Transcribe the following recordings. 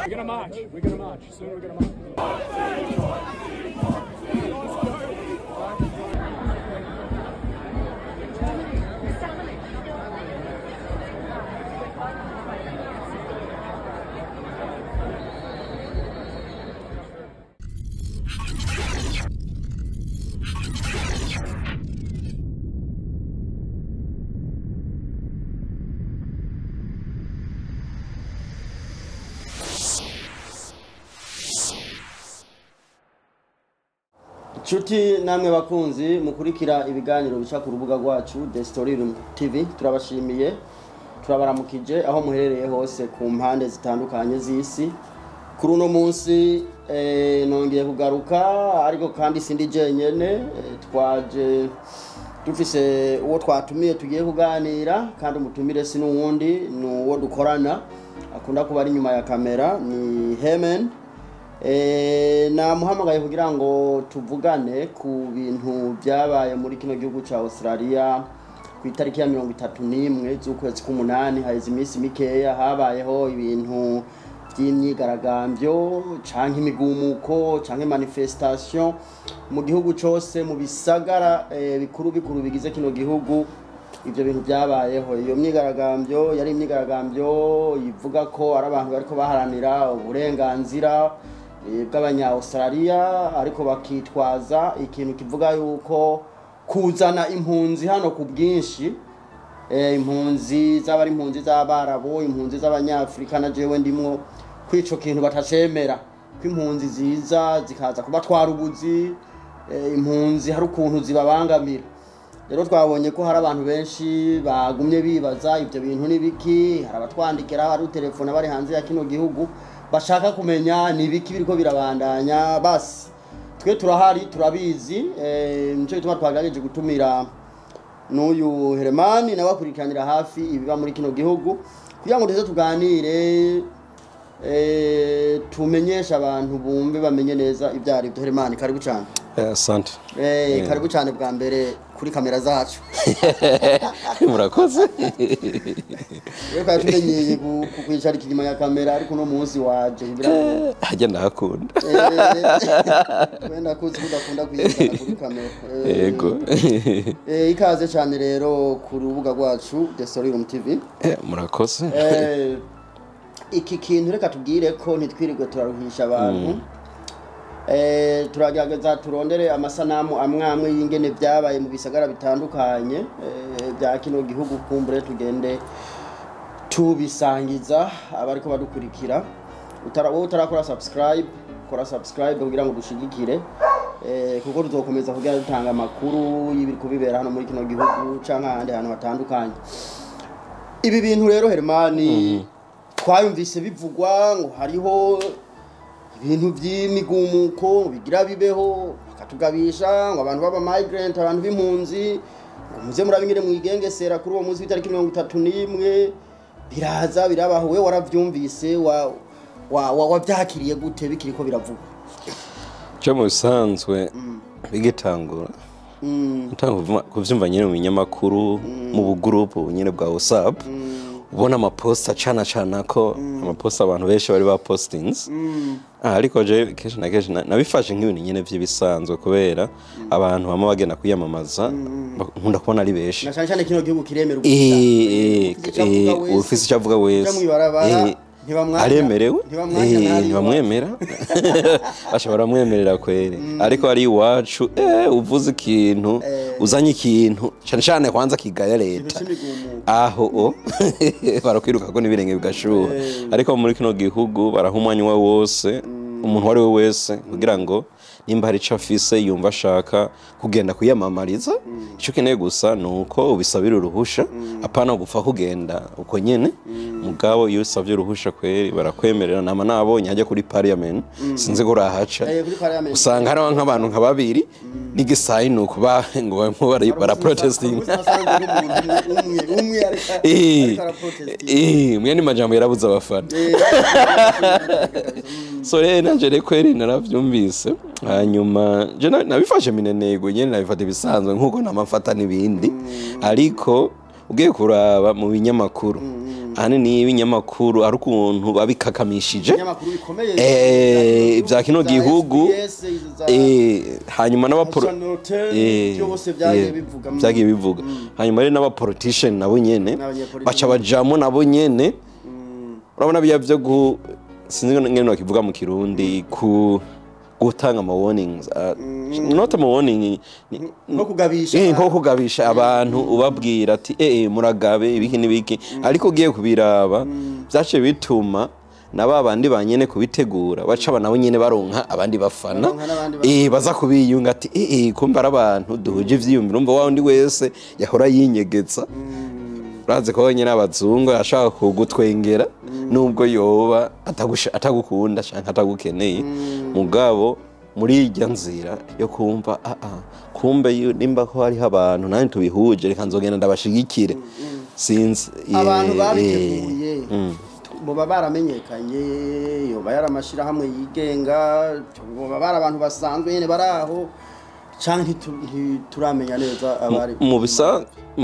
We're gonna march. We're gonna march. Soon we're gonna march. Nshuti namwe bakunzi mukurikira ibiganiro bica ku rubuga rwacu The Story Room TV, turabashimiye, turabaramukije aho muherereye hose ku mpande zitandukanye z'isi. Kuri uno munsi nongeye kugaruka, ariko kandi sindi jenyene, twaje dufise uwo twatumiye tugiye kuganira, kandi umutumire si n'uwundi, ni uwo dukorana akunda kuba ari inyuma ya kamera, ni Hemen. Namuhamagaye kugira ngo tuvugane ku bintu byabaye muri kino gihugu ca Australia ku itariki ya 31 z'ukwezi k'umunani. Haheze iminsi mikeya habayeho ibintu vy'imyigaragambyo canke imigumuko canke manifestation mu gihugu cose, mu bisagara bikuru bikuru bigize kino gihugu. Ivyo bintu byabayeho, iyo myigaragambyo yari imyigaragambyo ivuga ko ari abantu bariko baharanira uburenganzira bw'abanya Australia, ariko bakitwaza ikintu kivuga yuko kuzana impunzi hano ku bwinshi, impunzi z'abari impunzi z'abarabu, impunzi z'abanyafrika na jewe ndimwo, kwico kintu batacemera, ko impunzi ziza zikaza kubatwara ubuzi, impunzi hari ukuntu zibabangamira. Rero twabonye ko hari abantu benshi bagumye bibaza ivyo bintu nibiki, hari abatwandikira, hari utelefona bari hanze ya kino gihugu bashaka kumenya nibiki biriko birabandanya. Basi twe turahari, turabizi, nico gituma twagerageje gutumira n'uyu Heremani nawe akurikiranira hafi ibiba muri kino gihugu kugira ngo tuze tuganire, tumenyeshe abantu bumve bamenye neza ibyo ari byo. Heremani, karibu cyane. Asante. Karibu cyane bwa mbere kuri kamera zacu. Murakoze. Wewe kwa tumenyeye kukwicara inyuma ya kamera, ariko uno munsi waje kugira ngo hajya ndakunda. Wenda kuzi kudakunda kwicara kuri kamera. Yego. Ikaze cyane rero ku rubuga rwacu The Story Room TV. Murakoze. Iki kintu reka tubwire ko ntitwirirwe turaruhisha abantu. Turagerageza turondere amasanamu amwe amwe y'ingene byabaye mu bisagara bitandukanye bya kino gihugu, kumbure tugende tubisangiza abariko badukurikira. Wowe utarakora subscribe, kora subscribe kugira ngo dushigikire, kuko tuzokomeza kugira dutanga amakuru y'ibiri kubibera hano muri kino gihugu canke ahandi hantu hatandukanye. Ibi bintu rero Hermani, twayumvise bivugwa ngo hariho ibintu by'imigumuko bigira bibeho, bakatugabisha ngo abantu baba migrant, abantu b'impunzi, ngo muze murabingire mwigengesera kuri uwo munsi w'itariki 31. Biraza birabaho, we waravyumvise, wavyakiriye gute bikiriko biravugwa? Cyo mu bisanzwe bigitangura kuvyumva nyene mu binyamakuru, mu bugurupu nyene bwa WhatsApp, ubona amaposta cana cana ko amaposta abantu benshi bari ba postings. Ariko je kenshi na kenshi nabifashe nk'ibintu nyene vy'ibisanzwe, kubera abantu bama bagenda kwiyamamaza, nkunda kubona ari benshi. Na cyane cyane kino gihugu kiremera ufise icyo avuga wese aremerewe, ntibamwemera, bashobora mwemerera kwere. Ariko ari iwacu, uvuze ikintu, uzanye ikintu cyane cyane kwanza kigaya leta, aho barakwiruka ko n'ibirenge bigashuha. Ariko muri kino gihugu baraha umwanya wose umuntu uwo ari we wese kugira ngo nimba hari ico afise yumva ashaka kugenda kwiyamamariza, ico ukeneye gusa ni uko ubisabira uruhusha, apana gupfa kugenda uko nyene. Mugabo iyo usavye uruhusha kweri barakwemerera. Nama nabonye hajya kuri parliament, sinzi ko urahaca, usanga hariho nk'abantu nka babiri n'igisayi nuko ngo barimo bara protesting. Mwe ni majambo yarabuze abafana. So rero nanje rero kweri naravyumvise, hanyuma je nabifashe minenego nyene, nabifata ibisanzwe nkuko namafata n'ibindi. Ariko ugiye kuraba mu binyamakuru Ahanini ibinyamakuru ari ukuntu babikakamishije Ibinyamakuru bikomeye vya kino za gihugu. SBS, za Hanyuma n'abaporo Channel 10, byose vyagiye bivuga. Vyagiye bivuga. Hanyuma rero n'abapolitician nabo nyene N'abanyepolitiki. baca bajamo nabo nyene. Urabona biya vyo gu sinzi ngene nokivuga mu Kirundi, ku gutanga ama warnings, not ama warning Nko kugabisha. Nko kugabisha abantu, ubabwira ati muragabe ibiki n'ibiki. Ariko ugiye kubiraba, vyaciye bituma na ba bandi banyene kubitegura baca nabo nyene baronka abandi bafana. Baronka n'abandi bafana. Baza kubiyunga ati kumva ari abantu duhuje ivyiyumviro. Urumva wa wundi wese yahora yinyegetsa, urazi ko nyine abazungu ashaka kugutwengera nubwo yoba atagukunda canke atagukeneye. Mugabo muri irya nzira yo kumva kumbe nimba ko hariho abantu nanjye tubihuje, reka nzogenda ndabashigikire, sinzi. Abantu babiteguye boba baramenyekanye? Yoba yari amashirahamwe yigenga? Boba bari abantu basanzwe nyene bari aho, canke ntituramenya neza abari? Mu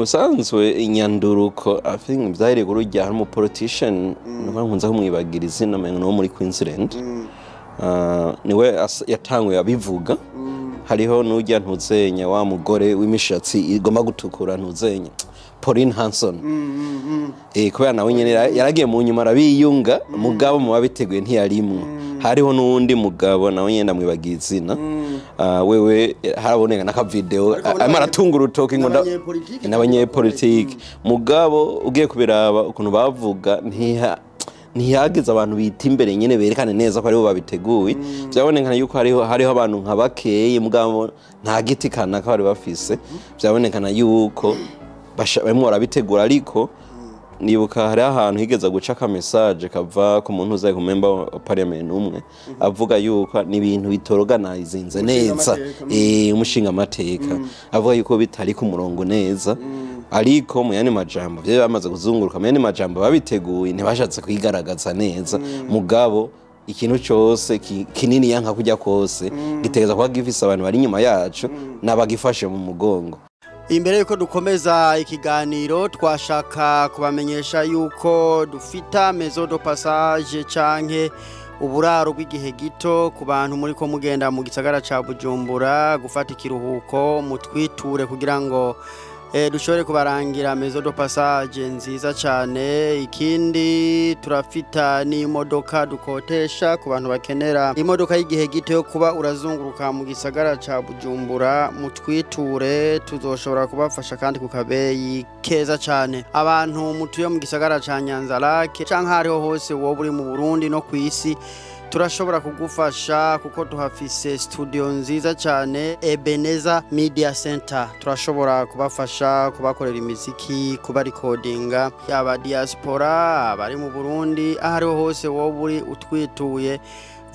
bisanzwe inyanduruko, I think vyari kurujya hari umu politician nuko nkunze kumwibagira izina, mengo no muri Queensland. Niwe yatanguye abivuga. Hariho n'ujya ntuzenya wa mugore w'imishatsi igomba gutukura, ntuzenya Pauline Hanson. Kubera nawe nyene yaragiye mu nyuma arabiyunga, mugabo mu babiteguye ntiyarimwo. Hariho n'uwundi mugabo nawe nyene ndamwibagiye izina. Wewe haraboneka n'akavideo Ariko arimo aratunga urutoki ngo n'abanyepolitike. N'abanyepolitike. Mugabo ugiye kubiraba ukuntu bavuga, ntihagize abantu bita imbere nyene berekane neza ko aribo babiteguye. Byabonekana yuko hariho abantu nka bakeye, mugabo nta giti kanaka bari bafise. Byabonekana yuko barimo barabitegura, ariko nibuka hari ahantu higeze guca aka message kava ku muntu uzaye ku member wa parliament umwe, avuga yuko ni ibintu bitoroganizinze neza. Umushingamateka. Umushinga amateka avuga yuko bitari ku murongo neza, ariko mu yandi majambo vyari bamaze kuzunguruka. Mu yandi majambo babiteguye ntibashatse kwigaragaza neza. Mugabo ikintu cose kinini yanka kujya kose gitegereza kuba gifise abantu bari inyuma yacu n'abagifashe mu mugongo. Imbere yuko dukomeza ikiganiro, twashaka kubamenyesha yuko dufita maison de passage canke uburaro bw'igihe gito ku bantu muri ko mugenda mu gisagara ca Bujumbura gufata ikiruhuko. Mutwiture kugira ngo dushobore kubarangira maison de passage nziza cyane. Ikindi, turafita n'imodoka dukotesha ku bantu bakenera imodoka y'igihe gito yo kuba urazunguruka mu gisagara ca Bujumbura. Mutwiture, tuzoshobora kubafasha kandi ku kabeyi keza cyane. Abantu mutuye mu gisagara ca Nyanzarake canke hariho hose wowe uri mu Burundi no ku isi, turashobora kugufasha kuko tuhafise studio nziza cyane, Ebeneza Media Center. Turashobora kubafasha kubakorera imiziki, kubarikodinga, aba diaspora, abari mu Burundi, aho ariho hose wowe uri utwituye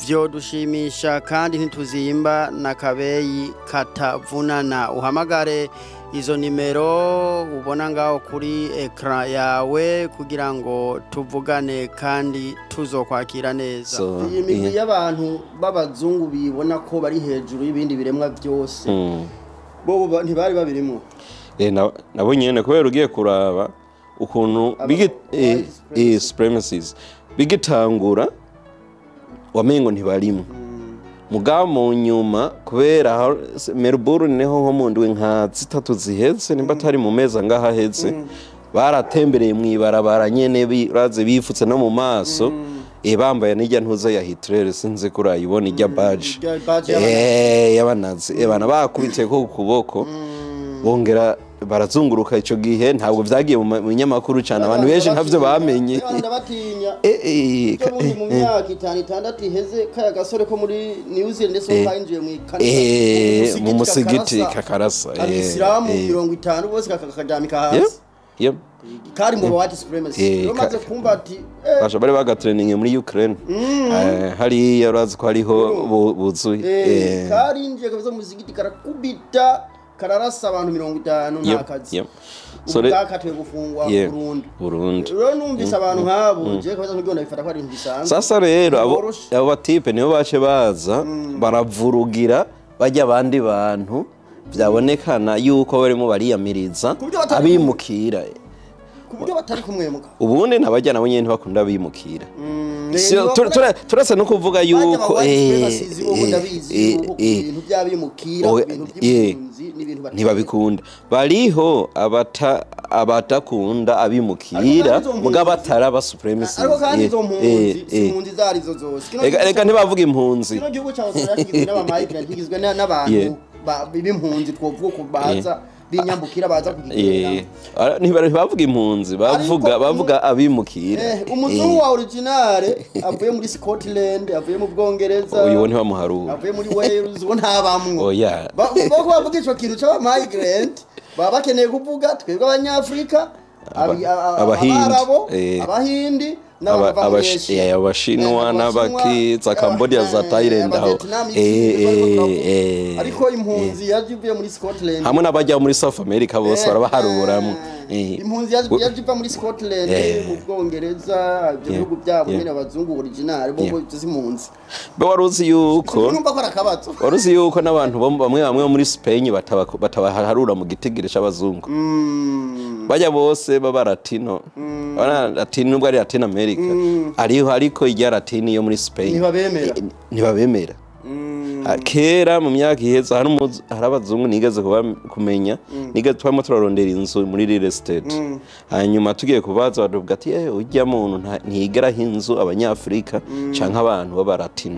vyo dushimisha, kandi ntituzimba na kabeyi katavunana. Uhamagare izo nimero ubona ngaho kuri écran yawe kugira ngo tuvugane, kandi tuzokwakira neza. So, iyi migwi y'abantu b'abazungu bibona ko bari hejuru y'ibindi biremwa byose, bo ntibari babirimo? Nabo nyene, kubera ugiye kuraba ukuntu white supremacies bigitangura, wamengo ntibarimo. Mugabo mu nyuma, kubera Melbourne niho nko mu ndwi nka 3 ziheze, nimba atari mu mezi angahe aheze, baratembereye mw'ibarabara nyene urazi bifutse no mu maso, bambaye n'irya ntuza ya Hitler, sinzi ko urayibona irya badge. Irya badge y'abanazi. Y'abanazi. Bana bakubitse ko ku kuboko, bongera barazunguruka. Ico gihe ntabwo vyagiye mu binyamakuru cane, abantu benshi ntavyo bamenye. Ndabatinya. Eh, Ejo bundi mu myaka 5, 6 iheze, kaya gasore ko muri New Zealand ndetse kayinjiye mu ikanisa, mu musigiti kakarasa abisilamu 50 bose kakaryamika hasi. Kari mu white supremacy. Rero maze kumva ati Basha bari bagatraining muri Ukraine. Hariya urazi ko hariho buzuye. Karinjiye kabisa mu musigiti, karakubita, kararasa abantu 50, nta kazi. So ubu kakatiwe gufungwa burundu. Burundu. Rero numvise abantu nk'abo, je kabisa nk'ibyo ndabifata ko ari ibintu bisanzwe. Sasa rero abo Boroshe. abo batipe nibo bace baza baravurugira bajya abandi bantu, byabonekana yuko barimo bariyamiriza Ku buryo abimukira. Ku buryo batari kumwemuka. Ubundi nabajya nabo nyene ntibakunda bimukira. Turasa no kuvuga yuko ibintu by'abimukira, ibintu by'impunzi n'ibintu ntibabikunda. Bariho abatakunda abimukira muga batara ba supremacy. Ariko kandi izo mpunzi si impunzi zarizo zose. Reka ntibavuga impunzi. Kino gihugu cya Australia kigizwe n'abamigrant, kigizwe n'abantu b'impunzi twovuga ko baza binyambukira baza kugikira. Ntibavuga impunzi, bavuga abimukira. Umuzungu wa originale avuye muri Scotland, avuye mu Bwongereza. Uyu ntibamuharura. Avuye muri Wales, uwo ntabamwo. Oya. Bako bavuga ico kintu c'aba migrant, baba bakeneye kuvuga twebwe abanyafrika, Abahindi, Abahindi, Abashinwa n'abaki za Cambodia za Thailand aho. Ariko impunzi yaje muri Scotland hamwe n'abajya muri South America bose barabaharuramwe. Impunzi yaje iva muri Scotland, mu Bwongereza, ibyo bihugu byabo nyine abazungu original bo z'impunzi. Be waruzi yuko numva ko arakabazo. Waruzi yuko n'abantu bamwe bamwe muri Spain batabaharura mu gitigire c'abazungu. Bajya bose baba Latino. Bana Latino nubwo ari Latin America. Ariho ariko ijya Latino yo muri Spain. Ntibabemera. Kera mu myaka iheze hari abazungu nigeze kumenya, nigeze twamo turarondera inzu muri real estate. Hanyuma tugiye kubaza baduvuga ati ujya muntu ntigera inzu abanyafrika canke abantu baba Latino.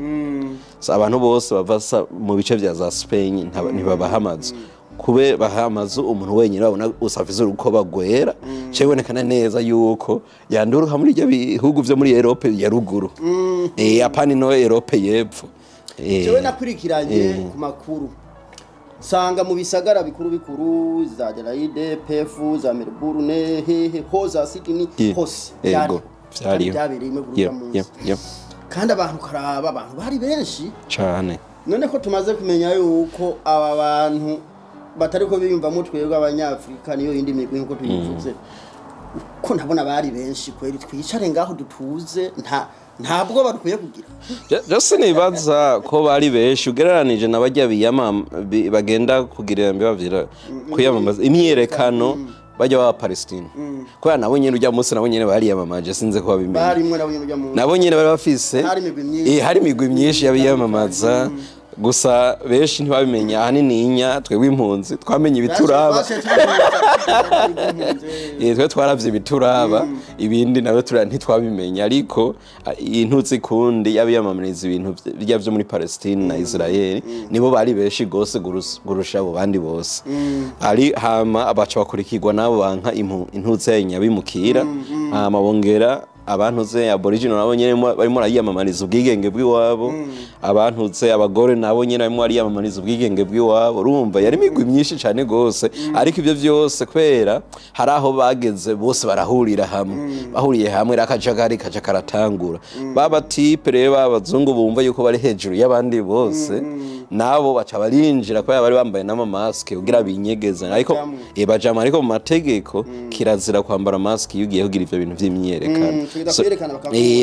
So abantu bose bava mu bice vya za Spain ntibabaha amazu. Kube baha amazu umuntu wenyine babona usafize uko bagwera, cebonekana neza yuko yanduruka muri ibyo bihugu vyo muri Europe ya ruguru. Apani no Europe yepfo. Jewe nakurikiranye ku makuru sanga mu bisagara bikuru bikuru za Adelaide, Perth, za Melbourne, hehe ho za Sydney hose byari imwe guruka munsi. Kandi abantu karaba abantu bari benshi cyane. None ko tumaze kumenya yuko aba bantu batari ko biyumva mutwebwe abanyafrika niyo yindi migwi nkuko tuyivuze, ko ntabona bari benshi kweri twicare ngaho dutuze ntabwo barukwiye kugira. Just nibaza ko bari benshi ugereranije nabajya biyama bagenda kugira bavira kwiyamamaza imyiyerekano bajya ba Palestine. Kubera nabo nyene ujya munsi nabo nyene bari yamamaje sinze ko babimenya. Bari mwe nabo nyene ujya munsi. Nabo nyene bari bafise hari imigwi myinshi yabiyamamaza. Gusa benshi ntibabimenya ahanini inya twebwe impunzi twamenye ibituraba. Twe twaravye ibituraba ibindi nabyo ntitwabimenya, ariko intutsi kundi yabiyamamariza ibintu bijya byo muri Palestine na Israel nibo bari benshi gose gurusha abo bandi bose. Ari hama abaca bakurikirwa nabo banka intutsi yabimukira, hama bongera abantu ze aboriginal nabo nyene barimo ariyamamariza ubwigenge bw'iwabo, abantu ze abagore nabo nyene barimo ariyamamariza ubwigenge bw'iwabo. Urumva yari imigwi myinshi cyane gose, ariko ibyo byose kwera hari aho bageze bose barahurira hamwe, bahuriye hamwe rakajagari kaja karatangura. Baba type rero babazungu bumva yuko bari hejuru y'abandi bose, nabo baca barinjira kubera bari bambaye n'ama mask kugira binyegeze, ariko bajama ariko mu mategeko kirazira kwambara mask iyo ugiye kugira ivyo bintu vy'imyiyerekano.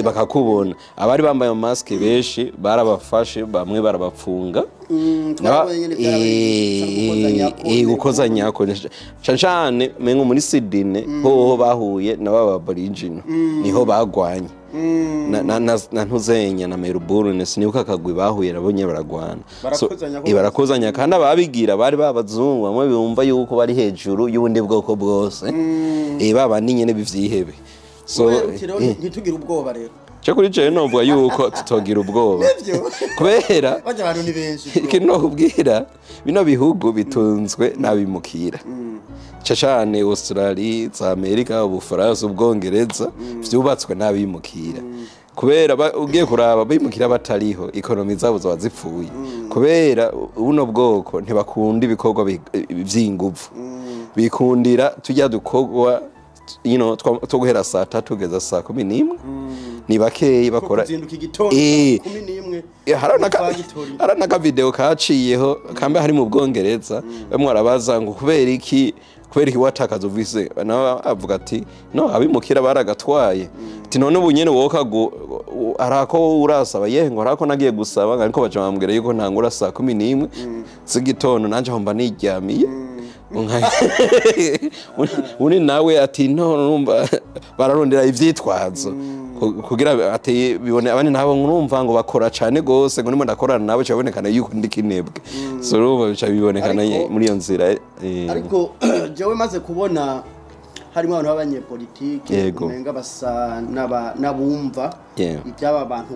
Bakakubona. Abari bambaye ama mask benshi barabafashe, bamwe barabapfunga. Gukozanya ko cyane mengo muri Sydney ho bahuye n'aba Aboriginal niho bagwanye. Na ntuzenya na Melbourne sinibuka kagwi bahuye nabonye baragwana. Barakozanya kandi ababigira bari babazungu bamwe bumva yuko bari hejuru y'ubundi bwoko bwose. Baba nyene bivyihebe. So ntitugira ubwoba rero. Cyo kuri je novuga yuko tutogira ubwoba. Kubera bajya abantu ni benshi. Ikintu nokubwira bino bihugu bitunzwe n'abimukira. Cyane Australia, za Amerika, Ubufaransa, Ubwongereza vyubatswe n'abimukira. Kubera ugiye kuraba bimukira batariho ekonomi zabo zaba zipfuye. Kubera ubuno bwoko ntibakunda ibikorwa vy'inguvu. Bikundira tujya dukogwa two guhera saa 3 kugeza saa 11. Ni bakeyi bakora kuzinduka igitondo 11. Harana ka video kaciyeho kambe hari mu Bwongereza bamwe barabaza ngo kubera iki watakaza uvise, nawe avuga ati no abimukira baragatwaye. Ati none ubu nyene woka arako urasaba yehe ngo arako nagiye gusaba ariko baje bambwira yuko ntangura saa 11 z'igitondo nanje homba niryamiye. Undi nawe ati no, urumva bararondera ivyitwazo kugira ati bibone abandi nabo, urumva ngo bakora cane gose, ngo ndimo ndakorana nabo cabonekana yuko ndi kinebwe. So urumva bica bibonekana muri iyo nzira. Ariko jewe maze kubona harimo abantu b'abanyepolitike umenga basa n'abumva iby'aba bantu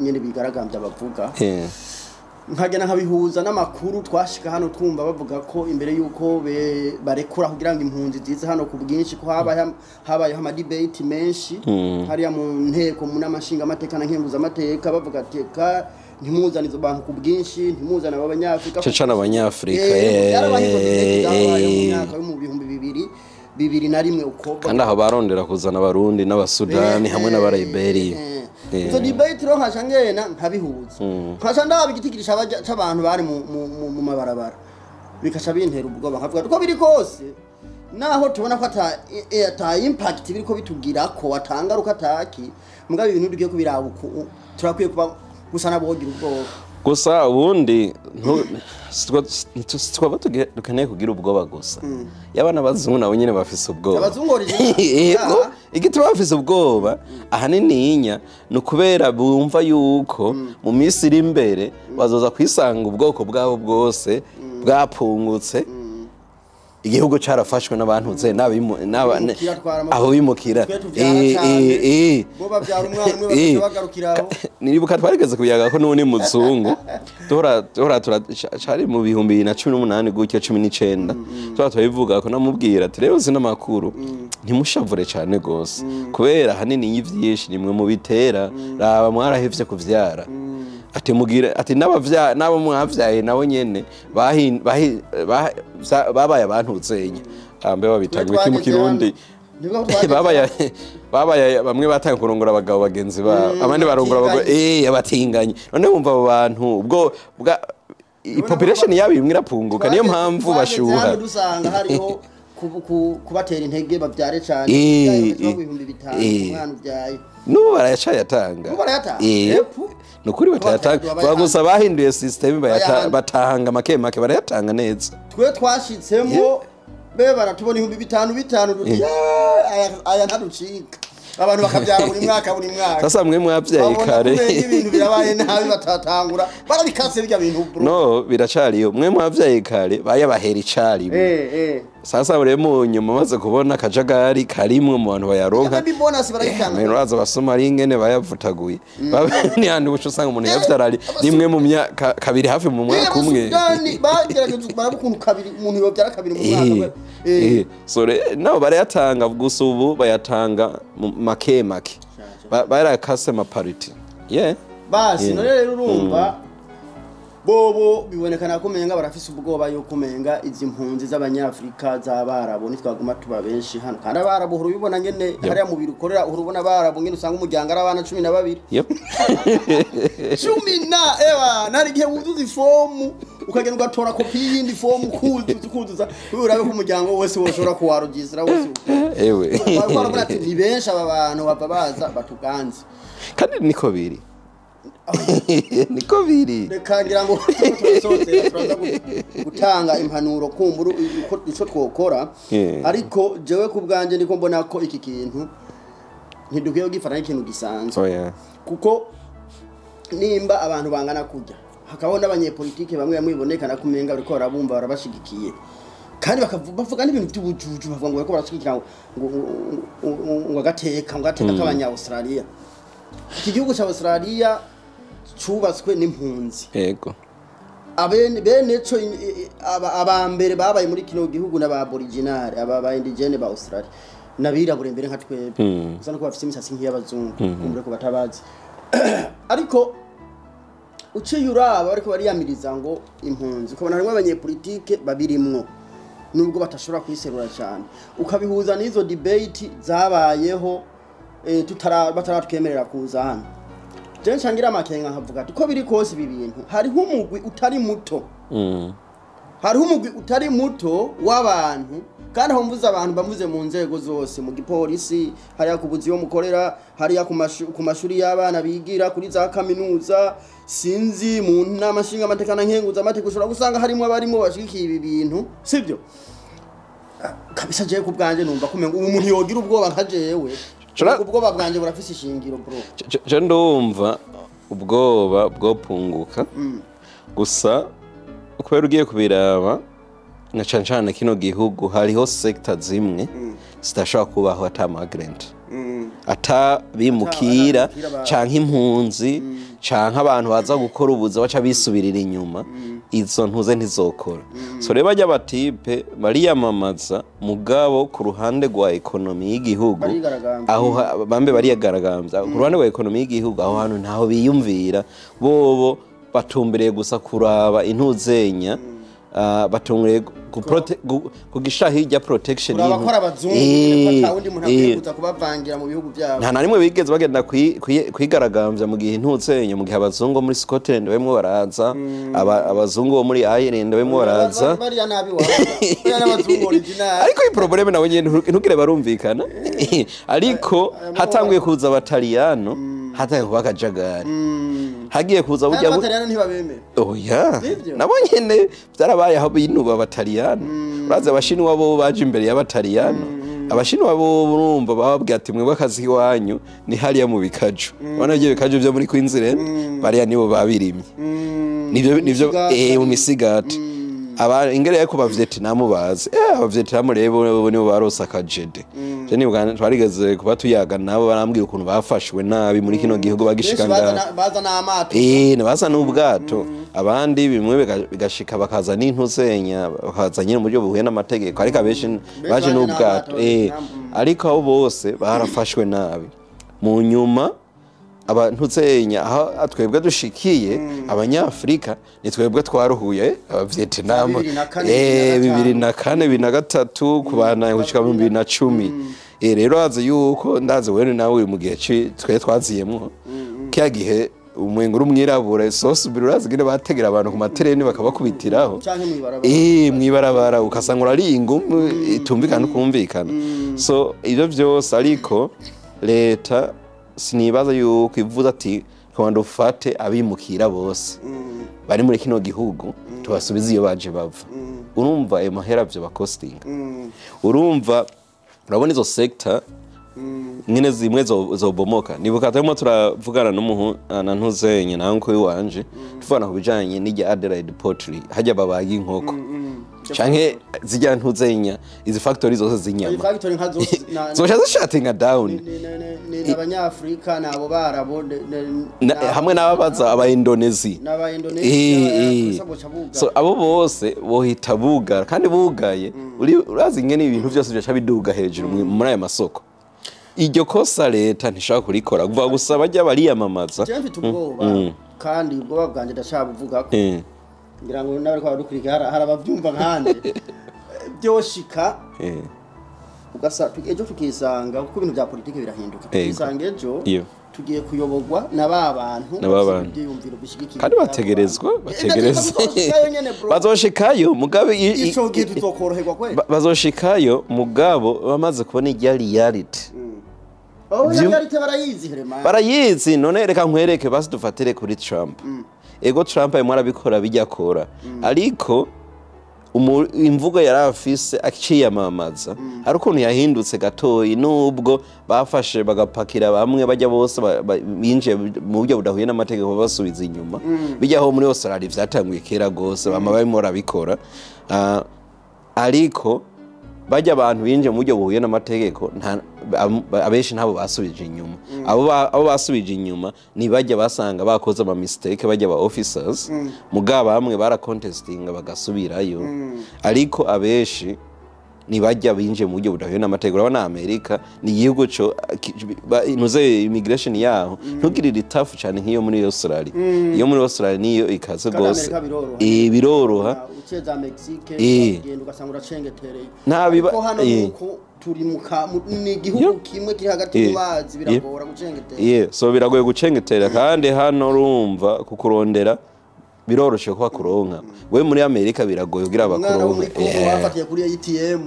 nyine bigaragambya bavuga, nkagenda nkabihuza n'amakuru twashika hano twumva bavuga ko imbere y'uko barekura kugira ngo impunzi zize hano ku bwinshi, ko habayeho ama debate menshi hariya mu nteko, mu nama nshingamateka na nkenguzamateka, bavuga ati ka ntimuzane izo bantu ku bwinshi, ntimuzane abo banyafurika. Cane cane abanyafurika. Byarabaye izo debate zabaye mu myaka yo mu bihumbi bibiri, bibiri na rimwe uko. Kandi aho barondera kuzana Abarundi n'Abasudani hamwe n'Abarayiberiya. Izo debate rero nkaca ngenda nkabihuza, nkaca ndaba igitigiri c'abantu bari mu mabarabara, bikaca bintera ubwoba, nkavuga uko biri kose naho tubona ko ata impact biriko bitugirako, atangaruka ataki, mugabo ibintu tugiye kubiraba uku turakwiye kuba gusa nabogira ubwoba. Gusa ubundi twaba dukeneye kugira ubwoba gusa yaba n'abazungu nabo nyine bafise ubwoba. Abazungu original. Yego, igituma bafise ubwoba ahanini inya ni ukubera bumva yuko mu minsi iri imbere bazoza kwisanga ubwoko bwabo bwose bwapungutse, igihugu carafashwe n'abantu nze Bimukira twara abo bimukira. Twe tuvyara cane. Bo bavyara umwana umwe, bakaca bagarukira aho. Nibuka twarigeze kuyaga ko n'ubu ni muzungu duhora cari mu 2018 gutyo, 19, tuhora turabivuga ko namubwira ati rero uzi n'amakuru, ntimushavure cane gose kubera ahanini y'ivyinshi nimwe mu bitera. Raba mwarahevye kuvyara, ati mugire ati n'abavya n'abo mwavyaye nabo nyene babaye abantu uzenya ambe babita ngo iki mu Kirundi? Nibwo twageze Babaye bamwe batangiye kurongora abagabo bagenzi babo, abandi barongora abagore, abatinganyi. None wumva abo bantu ubwo bwa population yabo imwe irapunguka, niyo mpamvu Twageze bashuha. hano dusanga hariho kubatera intege bavyare cane, 5000 umwana uvyaye. N'ubu barayacayatanga. N'ubu barayatanga? Epu. Ni ukuri batayatanga. Bayatanga. Gusa bahinduye system, Bayahana. batanga make make, barayatanga neza. Twe twashitsemo be baratubona 5000 bitanu, duti "Yeah, aya ntaducika." Abantu bakabyara buri mwaka, buri mwaka. Sasa mwe mwavyaye Babona kare. kumenga ibintu birabaye nabi, batatangura barabikase birya bintu, bro. No biracariyo, mwe mwavyaye kare bayabahera icarimwe. Sasa rero mu nyuma maze kubona akajagari karimwe mu bantu bayaronka. Baby bonus barayitanga. Mero uraza abasomali ingene bayavutaguye, ni handi uca usanga umuntu yavyara rimwe mu myaka kabiri, hafi mu mwaka umwe. Abasudani bagerageje baraba ukuntu kabiri umuntu yobyara kabiri mu mwaka. So nabo barayatanga, gusa ubu bayatanga mu make make. Barakase amapariti, yeah. Basi none rero urumva bobo bibonekana ko umenga barafise ubwoba yuko umenga izi mpunzi z'abanyafrika z'abarabu nitwaguma tuba benshi hano, kandi abarabu uhora ubibona nyene hariya mu biro ukorera, uhora ubona abarabu nyene usanga umuryango ari abana 12. Cumi na ewa nari igihe wuzuza ifomu ukagenda ugatora kopi y'iyindi fomu, kuzuza kuzuza urabe ko umuryango wose woshobora kuwarugisira wose. Ewe. Baravuga ati ni benshi aba bantu bava baza batuganze. Kandi niko biri, niko biri. Reka ngira ngo turasozera, turaza gutanga impanuro kumbura uko ico twokora. Ariko jewe ku bwanjye ndiko mbona ko iki kintu ntidukwiye kugifata nk'ikintu gisanzwe, kuko nimba abantu bangana kurya, hakabaho n'abanyepolitike bamwe bamwe bibonekana ko umenga bariko barabumva barabashigikiye, kandi bavuga n'ibintu by'ubujuju, bavuga ngo bariko barashigikira ngo agateka k'abanya-Australia. Iki gihugu ca Australia cubatswe n'impunzi. Abene bene co aba mbere babaye muri kino gihugu n'aba aboriginal, aba ba indigene ba Australia, n'abirabure mbere nka twebwe, gusa nuko bafise imisatsi nk'iy'abazungu kumbure ko batabazi. Ariko uciye uraba bariko bariyamiriza ngo impunzi, ukabona harimwo abanyepolitike babirimwo nubwo batashobora kwiserura cyane, ukabihuza n'izo debate zabayeho bataratwemerera kuza hano, je nshangira amakenga nkavuga ati ko biri kose ibi bintu hariho umugwi utari muto, hariho umugwi utari muto w'abantu. Kandi aho mvuze abantu bamuze mu nzego zose, mu gipolisi hariya, ku buzi yo mukorera hariya, ku mashuri y'abana bigira kuri za kaminuza, sinzi mu nama nshingamateka na nkenguzamateka, ushobora gusanga harimo abarimo bashigikiye ibi bintu, sibyo? Kabisa jewe ku bwanje numva ko umengo ubu umuntu yogira ubwoba nka jewe. Ubwoba bwanje burafise ishingiro, bro. Je ndumva ubwoba bwopunguka gusa, kubera ugiye kubiraba na cane cane kino gihugu, hariho sector zimwe zidashobora kubaho ata migrant, ata bimukira Ata abimukira canke impunzi canke abantu baza gukora ubuza baca bisubirira inyuma. Izo ntuze ntizokora. So rero bajya ba type bariyamamaza, mugabo ku ruhande rwa économie y'igihugu Barigaragambya. aho bambe bariyagaragambya ku ruhande rwa économie y'igihugu, aho hantu ntaho biyumvira. Bobo batumbereye gusa kuraba intuzenya, batumbereye kugisha hirya protection Uraba ko ari abazungu nyene, ko ata wundi muntu akwiye kuza kubavangira mu bihugu byabo. Nta na rimwe bigeze bagenda kwigaragambya mu gihe intuzenya, mu gihe abazungu bo muri Scotland barimo baraza, abazungu bo muri Ireland barimo baraza. Bariya nabi wabo, bariya n'abazungu original. Ariko iyi problème nawe nyene ntugire barumvikana, ariko hatanguye kuza abataliyano, hatanguye kuba akajagari, hagiye kuza Kandi burya abataliyano ntibabemera. Oya. Sivyo? Nabo nyene byarabaye aho binuba abataliyano. Urazi abashinwa bo baje imbere y'abataliyano. Abashinwa bo urumva bababwira ati: "Mwebwe akazi iwanyu ni hariya mu bikaju." Urabona ibyo bikaju byo muri Queensland, bariya nibo babirimye, nivyo. Misigati. Mu misigati. Aba ingere yo kuba Vietnam bazi, aba Vietnam rero bo nibo barose akajede. Je nibuka twarigeze kuba tuyaga nabo, barambwira ukuntu bafashwe nabi muri kino gihugu bagishika Benshi baza ngaha. baza n'amato. Baza n'ubwato, abandi bimwe bigashika bakaza n'intuzenya, bakaza nyine mu buryo buhuye n'amategeko, ariko abenshi baje baje n'ubwato. n'amato, Ariko abo bose barafashwe nabi. Mu nyuma abantuzenya aho twebwe dushikiye abanyafrika, ni twebwe twaruhuye abavietnam. 2004, 2004, 2003, kubana gushika mu 2010. Rero azi yuko ndazi wewe nawe uri mu gihe twe twaziyemwo kiya gihe, umwengo uri umwirabura sose ubiri, urazi ngene bategera abantu ku matereni bakabakubitiraho. Canke mw'ibarabara. Mw'ibarabara ukasanga urari ingumu itumvikana ukumvikana. So ivyo vyose, ariko leta sinibaza yuko ivuze ati: "Twanda ufate abimukira bose bari muri kino gihugu tubasubize iyo baje bava." Urumva ayo mahera vyo bakostinga. Urumva, urabona izo sector nyine zimwe zobomoka. Nibuka turimo turavugana n'umuhu na ntuzenye na uncle wanje, tuvugana ku bijanye n'irya Adelaide Poultry, hajya babaga inkoko canke zijya ntuzenya, izi factory zose z'inyama. Factory nka zose zoca zishatinga down. Ni abanyafrika nabo barabo hamwe n'ababaza aba Indonesia. N'aba Indonesia. So abo bose bohita bugara, kandi bugaye urazi ingene ibintu byose byaca biduga hejuru muri aya masoko. Iryo kosa leta ntishobora kurikora kuva gusa bajya bariyamamaza. Je mfite ubwoba, kandi ubwoba bwanjye ndashabuvuga ko ngira ngo n'abariko baradukurikira hari abavyumva nkanje. Byoshika ugasa ejo tukisanga, kuko ibintu bya politiki birahinduka, tukisanga ejo tugiye kuyoborwa na ba bantu Na ba bantu. ibyiyumviro bishigikiye. Kandi bategerezwa, bategerezwa. Bazoshikayo nyene, bro. Bazoshikayo mugabe Ico gihe tuzokoroherwa kwe. Bazoshikayo mugabo bamaze kubona irya reality. Oh, reality barayizi herema. Barayizi. None reka nkwereke, basi dufatire kuri Trump. Ego, Trump arimo arabikora bijya akora, ariko imvugo yari afise akiyamamaza hari ukuntu yahindutse gatoyi, nubwo bafashe bagapakira bamwe bajya bose binjiye mu buryo budahuye n'amategeko basubiza inyuma. Bijyaho muri Australia vyatanguye kera gose, bama barimo barabikora. Ariko bajya abantu binjiye mu buryo buhuye n'amategeko, abenshi ntabo basubije inyuma. Abo basubije inyuma ni bajya basanga bakoze ama mistake, bajya ba officers. Mugabo bamwe baracontestinga bagasubirayo, ariko abenshi ni bajya binjiye mu buryo budahuye n'amategeko. Urabona Amerika ni igihugu co ntuze immigration yaho ntugirire tough cyane nk'iyo muri Australia. Iyo muri Australia niyo ikaze Kandi gose. Amerika biroroha. Biroroha. Uciye za Mexique, ugenda ugasanga uracengetereye. Nta Ariko hano nuko turi ni igihugu kimwe kiri hagati mu mazi, biragora gucengetera. Yeah, so biragoye gucengetera, kandi hano urumva kukurondera biroroshe ko bakuronka. We muri Amerika biragoye kugira Umwana wo muri bakuronke. Congo bafatiye kuri ATM,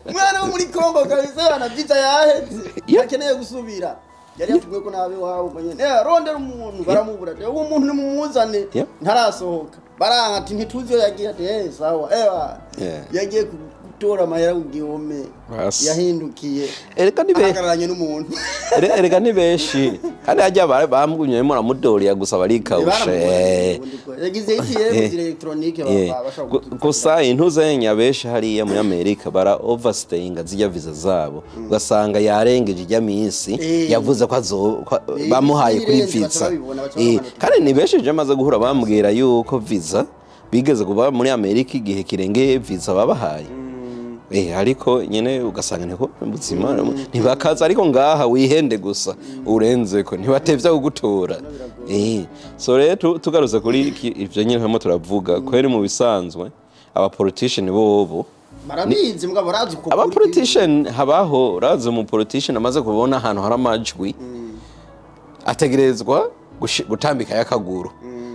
umwana wo muri Congo kabisa, na visa yaheze, akeneye gusubira. Yari yatumwe ko nabe wabo nyene, rondera umuntu, baramubura. Uwo muntu nimumuzane, ntarasohoka. Baranga ati ntituzi iyo yagiye. Ati sawa, ewa, yagiye gutora amahera ku gihome, yahindukiye Erega ni ahagararanye n'umuntu. Erega ni benshi kandi hajya bamugumye muramudoriya gusa barikawushe. Yagize iki rero électronique bashobora. Gusa intuzenya benshi hariya muri Amerika bara overstayinga zijya visa zabo, ugasanga yarengeje ijya minsi yavuze ko bamuhaye kuri visa. Kandi ni benshi je maze guhura bambwira yuko visa bigeze kuba muri Amerika igihe kirengeye visa babahaye. Ariko nyene ugasanga niko buzima, ntibakaza. Ariko ngaha wihende gusa urenze ko ntibatevya kugutora. So rero tugarutse kuri ivyo nyene hamwe turavuga kweri, mu bisanzwe aba politician bobo barabizi, mugabo barazi uko. Aba politician habaho, urazi umu politician amaze kubona ahantu hari amajwi ategerezwa gutambika y'akaguru,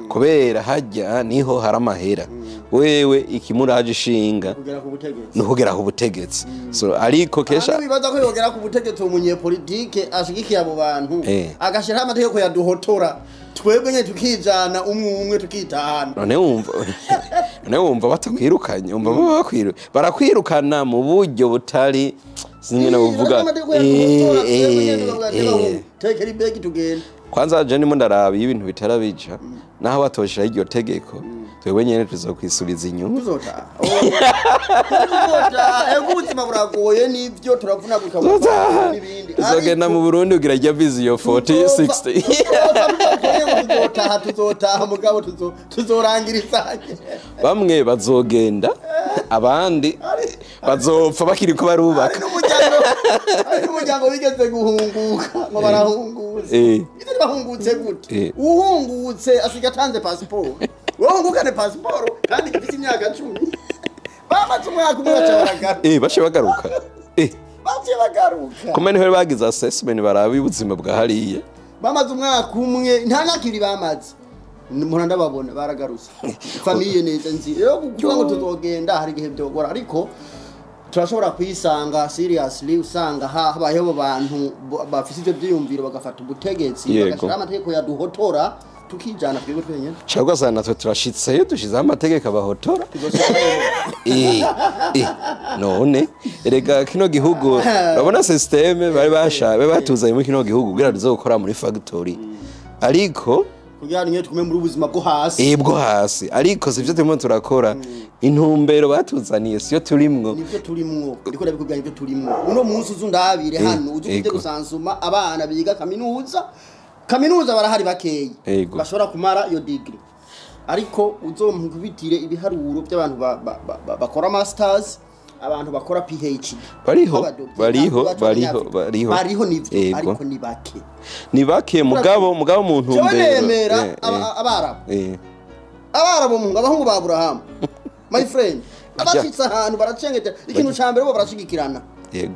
kubera hajya niho hari amahera. Wewe ikimuraje ishinga kugera ku butegetsi ni ukugera ku butegetsi. So ariko kesha bibaza ko yogera ku butegetsi umunyepolitike ashigikiye abo bantu, agashiraho amategeko yaduhotora twebwe nyene, tukijana umwe umwe tukitahana. None wumva batakwirukanye, wumva barakwirukana mu buryo butari sinzi buvuga. Tekera ibegi tugenda. Kwanza je ndimo ndaraba iyo ibintu bitarabija, naho batoshiraho iryo tegeko, twebwe nyene tuzokwisubiza inyuma. Tuzotaha, tuzotaha. Ego, ubuzima buragoye nivyo, turavunagurika n'ibindi. Tuzogenda mu Burundi ugira rya visa iyo 40 60. Tuzotaha, tuzotaha, mugabo tuzorangira. Bamwe bazogenda, abandi bazopfa bakiriko barubaka. Hari n'umuryango wigeze guhunguka ngo barahungutse. Ivyo bahungutse gute? Uhungutse asiga atanze pasiporo. Wowe uhungukane pasiporo kandi ifite imyaka 10? Bamaze umwaka umwe baca baragaruka. Baciye bagaruka. Baciye bagaruka. Kumbe niho bagize assessment baraba ubuzima bwa hariya. Bamaze umwaka umwe, nta myaka 2 bamaze. Mpora ndababona baragarutse, famille neza nzi. Rero kuvuga ngo tuzogenda, hari igihe byogora, ariko turashobora kuyisanga seriously. Usanga habayeho abo bantu bafise ivyo vyiyumviro bagafata ubutegetsi, bagashiraho amategeko yaduhotora, tukijana twebwe twenyene. Cyangwa ugasanga natwe turashitseyo dushizeho amategeko abahotora. None erega kino gihugu urabona système bari bashabe batuzanye muri kino gihugu kugira tuze gukora muri factory, ariko kugira ngo tugume muri ubuzima bwo hasi. Bwo hasi, ariko sivyo turimo turakora. Intumbero batuzaniye siyo turimwo. Nivyo turimwo, ndiko ndabikubwira, nivyo turimwo uno munsi. Uzu ndabire hano, uzu ufite gusansuma abana biga kaminuza. Kaminuza barahari bakeyi bashobora kumara iyo degree, ariko uzonkubitire ibiharuro by'abantu bakora masters, abantu bakora PhD. Bariho, b'abadokiteri, bariho, bacu bariho, b'Abanyafrika. Bariho. Bariho nivyo, ariko ni bake. Ni bake, mugabo mu Jewe ntumbero nemera abarabu, abarabu mu abahungu ba Aburahamu, my friend, abashitse ahantu baracengetera. Ikintu ca mbere, bo barashigikirana.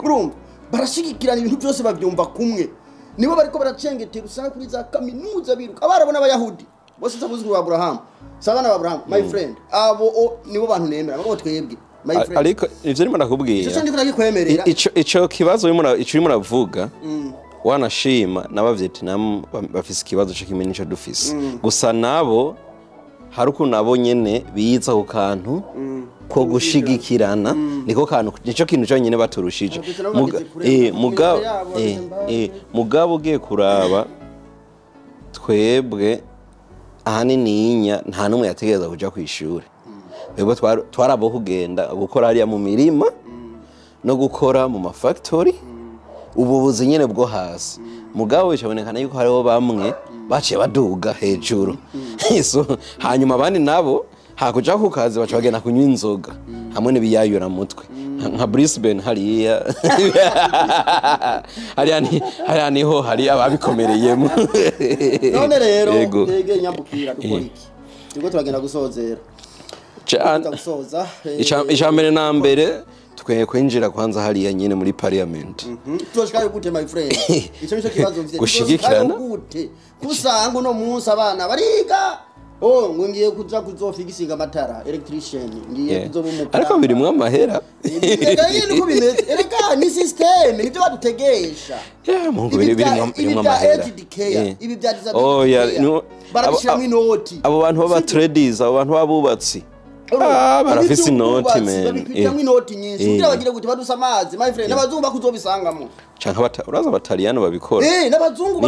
Urumva barashigikirana, ibintu byose babyumva kumwe. Nibo bariko baracengetera, usanga kuri za kaminuza biruka. Abarabu n'abayahudi bose si abuzukuru ba Aburahamu, si abana ba Aburahamu, my friend. Abo nibo bantu nemera. Abo twebwe, my friend, Ariko ivyo ndimo ndakubwira, ico ndiko ndakikwemerera. Ico kibazo ico urimo uravuga, wanashima n'aba Vietnam bafise ikibazo co kimwe nico dufise. Gusa nabo hari ukuntu nabo nyene biza ku kantu ko gushigikirana, niko kantu, nico kintu cyonyine baturushije. Abavietnam bageze kure, mu yabo bageze mbali. Mugabo ugiye kuraba twebwe ahanininya nta n'umwe yategereza kuja kw'ishure. Twebwe twarabo kugenda gukora hariya mu mirima no gukora mu mafactory, ububuzi nyene bwo hasi. Mugabo bicabonekana yuko hariho bamwe baciye baduga hejuru. So, hanyuma abandi nabo hakuja ku kazi baca bagenda kunywa inzoga hamwe n'ibiyayura mutwe nka Brisbane hariya. Hariya niho hari ababikomereyemo. None rero, twege nyambukira dukora iki? Turiko turagenda gusozera. Tuza gusoza. Ica mbere na mbere tukwiye kwinjira kwanza hariya nyine muri parliament. Tuzoshikayo gute, my friend? Ico nico kibazo mfite. Gushigikirana. Tuzoshikayo gute kusanga uno munsi abana bariga Oh, ngo ngiye kuja kuzofigisinga amatara, electrician, ngiye kuzoba umukara. Ariko birimwo amahera. Erega nyene niko bimeze, erega ni system, nivyo badutegesha. Yeah, mungu, Ibi birimwo bya amahera. aged care, ibi bya disability Oh, yeah, care, no, barabishiramwo inoti. Abo bantu b'aba tradies, abo bantu b'abubatsi, ah, barafise inoti, man. Babikwitamwo inoti nyinshi kugira bagire gute? Badusa amazi, my friend. N'abazungu bakuzobisangamo. Canke uraza abataliyano babikora. N'abazungu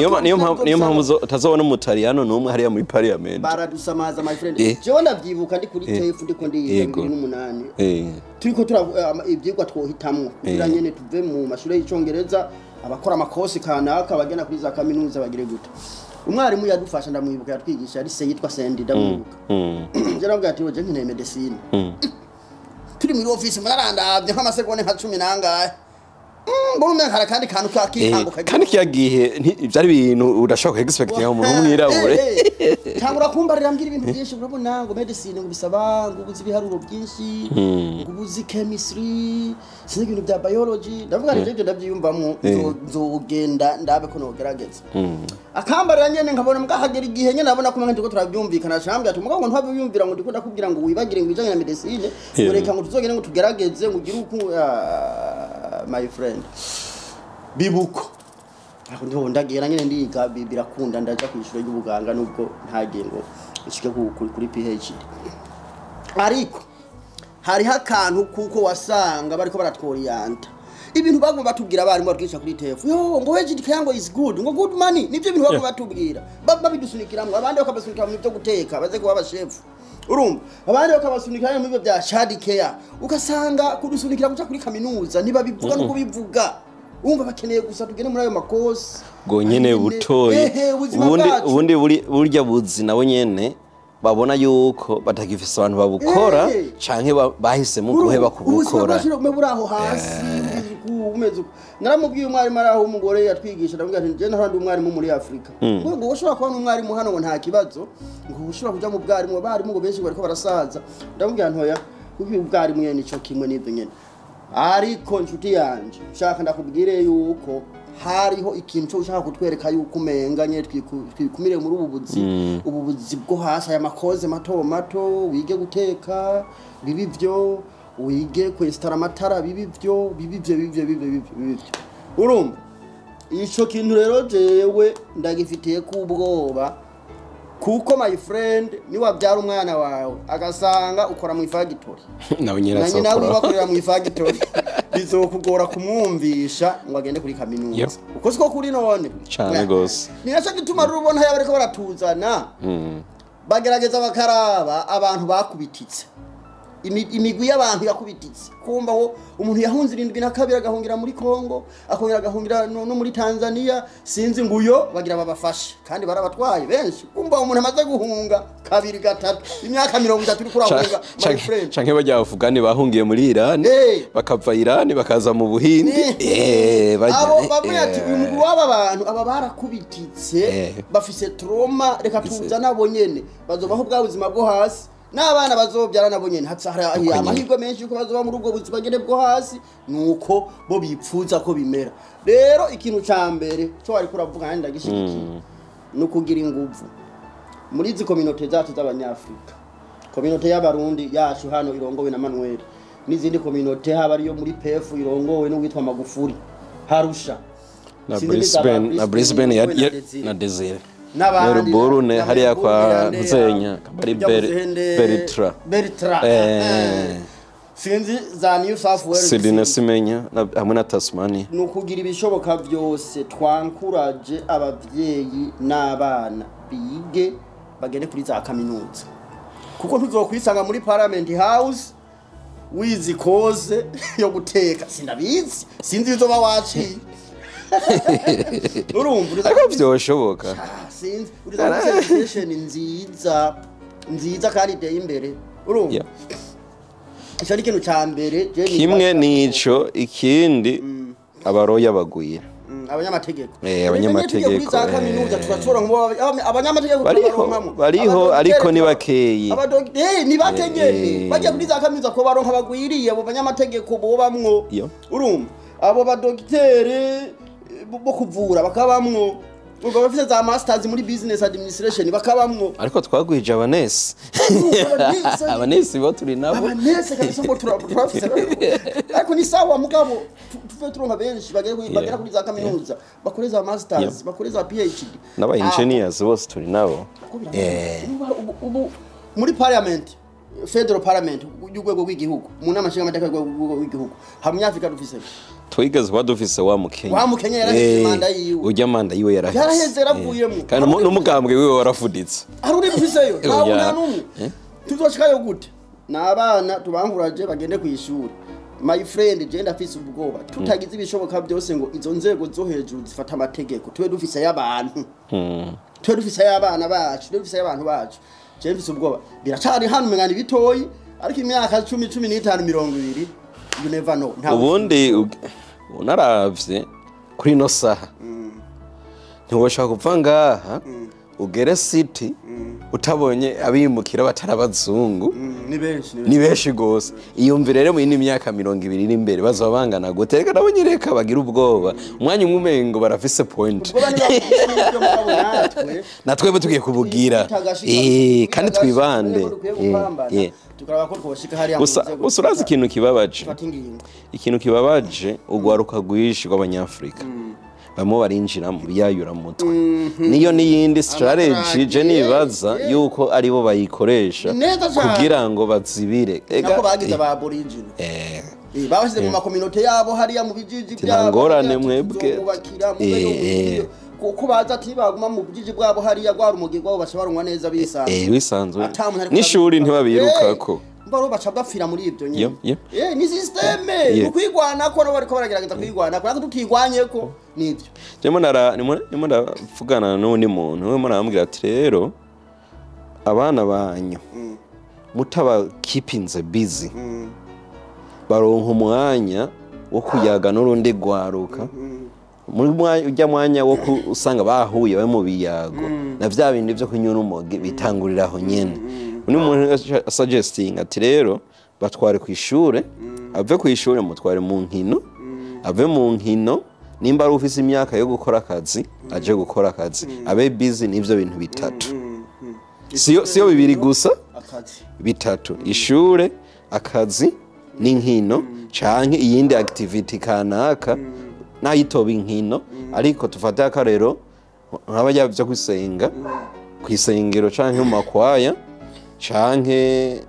Niyo mpamvu utazobona umutaliyano n'umwe hariya muri parliament. Baradusamaza, my friend. Jewe ndavyibuka ndi kuri TAFE, ndiko ndiga 2008, turiko tura ivyigwa twohitamwo kugira nyene tuve mu mashure y'icongereza, abakora amakosi kanaka bagenda kuri za kaminuza bagire gute. Umwarimu yadufasha, ndamwibuka, yatwigisha ari se yitwa Sendi, ndamwibuka. Je namubwira ati: "Je nkeneye medecine." Turi muri office, murarandavye nk'amasegonde nka cumi nangahe. Mbona umenga hari akandi kantu kakikanguka. Kandi kiya gihe vyari ibintu udashobora ku expectinga umuntu w'umwirabure. Tangura kumbarira, mbwira ibintu byinshi. Urabona ngo medicine ngo bisaba ngo ubuzi ibiharuro byinshi, ngo ubuzi chemistry, sinzi ibintu bya biology. Ndavuga nti ibyo ndabyiyumvamwo, nzogenda ndabe ko nogerageza. Akambarira nyene, nkabona mbwahagera igihe nyene abona ko mwe ndiko turabyumvikana, ashambwira ati: "Mugabo ngo ntiwabyumvira ngo ndiko ndakubwira ngo wibagire ngo ibijanye na medicine, ngo reka ngo tuzogende ngo tugerageze ngo ugire uku." Ah, my friend, bibuko aho ndiho ndagera nyene ndiga, birakunda, ndaja kw'ishure ry'ubuganga nubwo ntagiye ngo nshike kuri PhD. Ariko hariho akantu kuko wasanga bariko baratworiyanta ibintu baguma batubwira, abarimu batwigisha kuri TAFE, yo ngo aged care ngo is good, ngo good money. Nivyo bintu baguma batubwira, babidusunikiramwo, abandi bakabasunikira mu byo guteka baze kuba abashefu, urumva, abandi bakabasunikira mu byo bya child care, ugasanga kudusunikira kuja kuri kaminuza ntibabivuga no kubivuga. Urumva bakeneye gusa tugende muri ayo makosi. Bwo nyene butoyi. Ehe, ubuzima Ubundi bwacu. ubundi burya buzi nabo nyene babona yuko batagifise abantu babukora canke bahisemo guheba Ubuzima kubukora. bwacu buguma buri aho hasi, umeze uko. Naramubwiye umwarimu ari aho w'umugore yatwigisha, ndamubwira ati: "Njye nahora ndi umwarimu muri Afurika, ngo ushobora kuba n'umwarimu hano ngo nta kibazo, ngo ushobora kuja mu bwarimu, abarimu ngo benshi bariko barasaza." Ndamubwira ntoya kuko ubwarimu nyene nico kimwe n'ivyo nyene. Ariko nshuti yanje, nshaka ndakubwire yuko hariho ikintu cyo ushaka kutwereka yuko umenga nyene twikumire muri ubu buzi, ubu buzi bwo hasi, aya makoze mato mato, wige guteka bibi byo, wige kwesitara amatara bibi byo, bibi byo, bibi byo, bibi byo, bibi byo. Urumva ico kintu rero jewe ndagifitiye ko ubwoba, kuko, my friend, niwabyara umwana wawe agasanga ukora mu ifagitore Nawe nyine na nyina azokora. wiwe akorera mu ifagitore, bizokugora kumwumvisha ngo agende kuri kaminuza. Uko siko kuri none? Cane gose. Ni naco gituma rero ubona yaba bariko baratuzana, bagerageza bakaraba abantu bakubititse, imigwi y'abantu yakubititse, kumva wo umuntu yahunze 72 agahungira muri Kongo, akongera agahungira no muri Tanzania, sinzi nguyo bagira babafashe kandi barabatwaye benshi. Kumva umuntu amaze guhunga kabiri, gatatu, imyaka 30 uriko urahunga, my friend. Canke barya Bafugani bahungiye muri Irani, bakava Irani bakaza mu Buhindi. Abo bavuga ati: "Uyu mugwi w'aba bantu, aba barakubititse, bafise trauma, reka tuza nabo nyene bazobaho bwa buzima bwo hasi, n'abana bazobyara nabo nyene hari nyene. amahirwe menshi yuko bazoba muri ubwo buzima nyene bwo hasi." Nuko bo bipfuza ko bimera. Rero ikintu ca mbere co wariko uravuga nanjye ndagishigikiye, ni ukugira inguvu muri izi kominote zacu z'Abanyafurika, kominote y'Abarundi yacu hano irongowe na Manuel, n'izindi kominote, haba ariyo muri PF irongowe n'uwitwa Magufuri Harusha, Na Sinzi niba Brisbane, na Brisbane irongowe na Desire. na Desire. N'abandi Melbourne na hariya kwa Melbourne, Nzenya Kabari ujya Muzende, Beritra. Bertra. Sinzi za New South Wales. Sydney Simenya hamwe na Tasmania. Ni ukugira ibishoboka byose twankuraje abavyeyi n'abana bige, bagende kuri za kaminuza, kuko ntuzokwisanga muri Parliament House wize koze yo guteka. Sindabizi, sinzi izoba waciye, urumva Ariko vyoshoboka. Ah, sinzi uriza kuri education nziza nziza kandi iteye imbere, urumva. Ico ni ikintu ca mbere je Kimwe nibaza. nico, ikindi abaroya bagwira. Abanyamategeko. Abanyamategeko, Kuri za kaminuza turashobora nkuba abanyamategeko Bariho, tubaronkamo. bariho, ariko ni bakeyi. Abadogiteri ni bake nyene. Bajya kuri za kaminuza ko baronka bagwiriye abo banyamategeko bobamwo. Urumva abo badogiteri bo kuvura bakabamwo. Ubwo bafite za masters muri business administration bakabamwo. Ariko twagwije abanesi. Abanesi bo turi nabo. Abanese kabisa ngo turafise, ariko ni sawa, mugabo tuve turonka benshi bagere bagera kuri za kaminuza, bakore za masters, bakore za PhD. N'aba engineers bose turi nabo. Ko birabaye. Ubu muri parliament, federal parliament y'urwego rw'igihugu, mu nama nshingamateka y'urwego rw'igihugu, hari umunyafrika dufise? Twigeze kuba dufise wa Mukenya. Wa Mukenya yaraheze manda yiwe. Ujya manda yiwe yaraheze. Yaraheze, yaravuyemo. Kandi n'umugambwe wiwe warafuditse. Hari uri dufiseyo? Ntawe. Oya. Nta n'umwe. Tuzoshikayo gute? Ni abana tubanguraje bagende ku ishuri. My friend, je ndafise ubwoba tutagize ibishoboka byose ngo izo nzego zo hejuru zifate amategeko, tube dufise y'abantu, tube dufise y'abana bacu, tube dufise y'abantu bacu. Je mfise ubwoba, biracari hano umenga ni bitoyi, ariko imyaka 10, 15, 20, you never know. Ubundi unaravye kuri ino saha, ntiwoshaka kuva ngaha ugere city utabonye abimukira batari abazungu. Ni benshi, ni Ni benshi gose. Iyumvire rero mu yindi myaka 20 iri imbere bazoba bangana gute? Reka nabo nyereka bagira ubwoba umwanya umwe, umengo barafise point. Ubwoba niba mugabo natwe Natwebwe tugiye kubugira. Kandi twibande. Dukwiye gupambana, tukaraba ko twoshika hariya mu Gusa nzego. gusa urazi ikintu kibabaje? Fata ingingo. Ikintu kibabaje, urwaruka rwinshi rw'abanyafurika bamwe barinjira mu biyayuramutwe, niyo n'iyindi strategy je nibaza yuko aribo bayikoresha Neza cane. kugira ngo bazibire. Nako bagize aba aborigine, babashyize mu makominote yabo hariya mu bijiji Nta byabo. ngorane Hariya mwebwe. tuzobubakira, mube no kuko baza ati baguma mu bijiji bwabo hariya, rwa rumogi rwabo baca barunywa neza bisanzuye. Bisanzwe. Ata muntu ariko N'ishuri ntibabirukako. Mbaro baca bapfira muri ibyo nyine. Ni système. Ukwigwanako nabo bariko baragerageza kwigwanako, natwe tutigwanyeko nibyo. Ndimo nara ndimo ndavugana n'undi muntu we, murambwira ati rero abana banyu mutaba keepinze busy, baronka umwanya wo kuyaga n'urundi rwaruka muri ujya mwanya wo usanga bahuye bari mu biyago na vya bindi vyo kunywa urumogi bitangurira aho nyene. Undi muntu suggesting ati rero batware ku ishure, ave ku ishure mutware mu nkino, ave mu nkino nimba ari ufise imyaka yo gukora akazi aje gukora akazi, abe busy n'ivyo bintu bitatu, siyo bibiri gusa. Akazi. Bitatu: ishure, akazi n'inkino, canke iyindi activity kanaka nayitoba inkino. Ariko tufate akarero nk'abajya byo gusenga kw'isengero canke mu makwaya, canke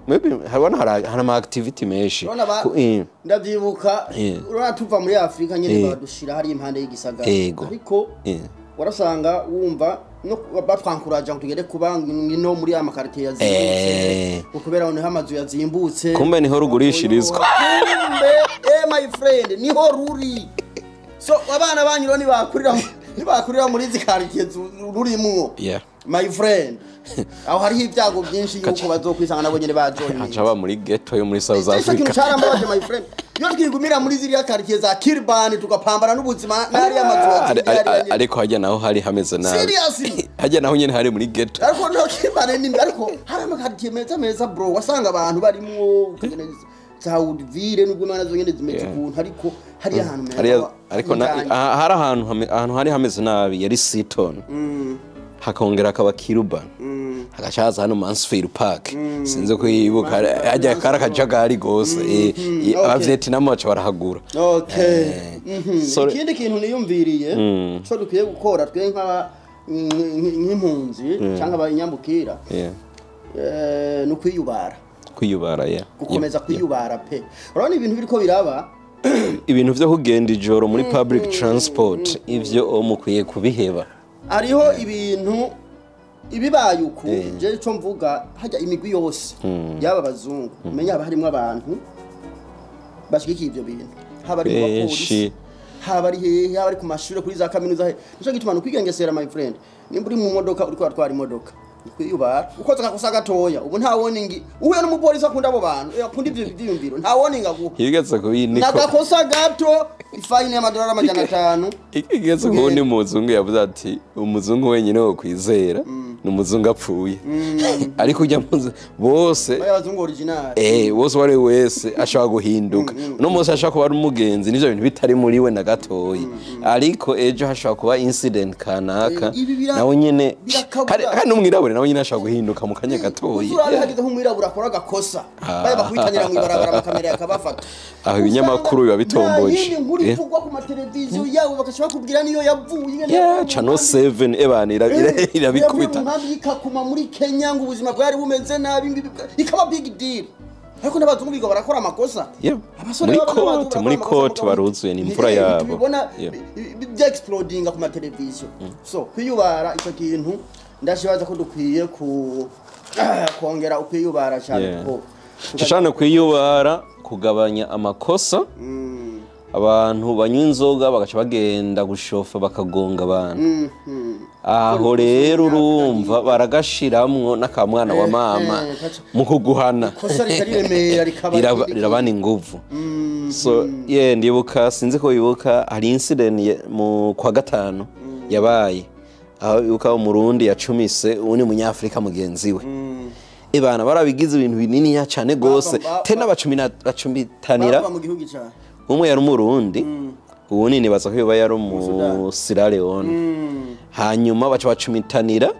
maybe habona hari ama activity menshi. Urabona ndavyibuka, urabona tuva muri Afurika nyene, badushira hariya impande y'igisagara, ariko warasanga wumva no batwankuraja ngo tugende kuba ngino muri ya makaritiye yazimbutse, ngo kubera niho amazu yazimbutse. Kumbe niho rugurishirizwa. Kumbe, my friend, niho ruri. So abana banyu rero nibakurira muri izi karitiye rurimwo, my friend, aho hariho ibyago byinshi yuko bazokwisanga nabo nyene bajoyininze. Aca aba muri ghetto yo muri South Ico kintu Africa. carambabaje, my friend. Iyo twigumira muri ziriya karitiye za Kilburn tugapambana n'ubuzima n'ariya mazu yazimvye hariya nyene. Ariko hajya naho hari hameze nabi. Seriously. Hajya naho nyene hari muri ghetto. Ariko no Kilburn ni, ariko hari amakaritiye meza meza, bro, wasanga abantu barimwo ukagenda za Woodville, nubwo imana zo nyene zimeze ukuntu, ariko hariya ahantu meza Hariya ariko indani. Hari ahantu ahantu hari hameze nabi yari Seaton, hakongera akaba Kilburn, hagaca haza hano Mansfield Park, sinzi ko yibuka hajya kari akajagari gose. Abavietnam baca barahagura. Ikindi kintu niyumviriye co dukwiye gukora twe nk'impunzi cyangwa abanyambukira, ni ukwiyubara. Kwiyubara, yeah. Gukomeza kwiyubara pe. Urabona ibintu biriko biraba. Ibintu vyo kugenda ijoro muri public transport, ivyo mukwiye kubiheba. Hariho ibintu ibibaye uku. Je ico mvuga, hajya imigwi yose yaba abazungu, umenya haba harimwo abantu bashigikiye ivyo bintu, haba ari mu bapolisi, haba ari hehe, haba ari ku mashuri, kuri za kaminuza he. Nico gituma ni ukwigengesera, my friend. Nimba uri mu modoka, uriko uratwara imodoka, ni kwiyubara. Ukoze akakosa gatoya, ubu nta warning. Uhuye n'umupolisi akunda abo bantu, akunda ivyo vyiyumviro, nta warning aguha. Yigeze kubiniko. Nagakosa gato, ifayini y'amadolari 500. Igeze kuwundi muzungu yavuze ati umuzungu wenyine wo kwizera Ni umuzungu apfuye, ariko ujya bose Baya abazungu original. Bose, uwo ari we wese ashobora guhinduka. Uno munsi ashobora kuba ari umugenzi n'ivyo bintu bitari muri we na gatoyi, ariko ejo hashobora kuba incident kanaka, Ibi nawe nyene birakabura. Kandi n'umwirabure nawe nyene ashobora guhinduka mu kanya gatoyi. Uzurabe hageze nk'umwirabura akora agakosa, baya bakwitanira mu ibarabara, amakamera yakabafata. Aho ibinyamakuru biba bitomboje. Nta yindi nkuru ivugwa ku mateleviziyo yawe, bagashobora kubwira niyo yavuye, ingene Yeah, yavuye mu Channel nkambi. 7 ebana irabikubita. Yavuye mu nkambi y'Ikakuma muri Kenya, ngo ubuzima bwari bumeze nabi, ikaba big deal, ariko n'abazungu biga barakora amakosa. Abasore Muri b'abana b'abazungu kote, muri barakora amakosa, kote baruzuye, ni imfura yabo. Tubibona bya explodinga ku mateleviziyo. So kwiyubara, icyo kintu ndashibaza ko dukwiye ku kongera ukwiyubara cyane, kuko Cyane kwiyubara, kugabanya amakosa. Abantu banywa inzoga bagaca bagenda gushofa, bakagonga abantu. Aho rero urumva baragashiramwo n'akamwana wa mama mu kuguhana. Ikosa rikariremera, rikaba Rirabana inguvu. So yeah, ndibuka, sinzi ko wibuka, hari incident mu kwa gatanu yabaye, aho wibuka Umurundi yacumise uwundi Munyafurika mugenzi we. Ebana barabigize ibintu bininiya cyane gose, tena bacumitanira. Bava mu gihugu cyane. Umwe yari Umurundi, uwundi nibaza ko yoba yari umu Sierra Leone. Hanyuma baca bacumitanira.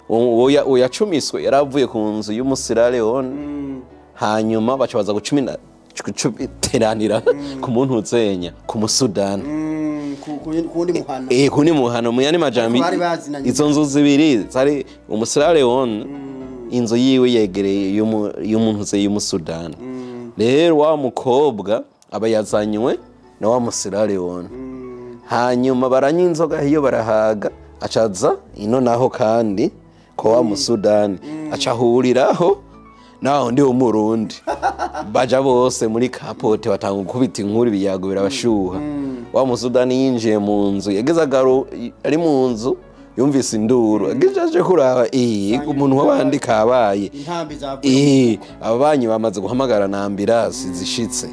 Uwo yacumiswe yari avuye ku nzu y'umu Sierra Leone. Hanyuma baca baza gucumiteranira ku muntu uzenya ku Musudani. Ku wundi muhana. Kuni muhano, mu yandi majambo, Bari bazinanye. izo nzu zibiri zari umu Sierra Leone, inzu yiwe yegereye y'umuntu uze y'Umusudani. Rero wa mukobwa aba yazanywe na wa mu Sierra Leone, hanyuma baranywa inzoga hiyo barahaga, acaza ino naho kandi ko wa Musudani aca ahuriraho naho ndi Umurundi, baja bose muri carport, batanga gukubita inkuru, ibiyago birabashuha. Wa Musudani yinjiye mu nzu, yageze agaro ari mu nzu, yumvise induru, ageze aje kuraba umuntu w'abandi kabaye. Intambi zavuye. Ababanyi bamaze guhamagara na ambulance zishitse.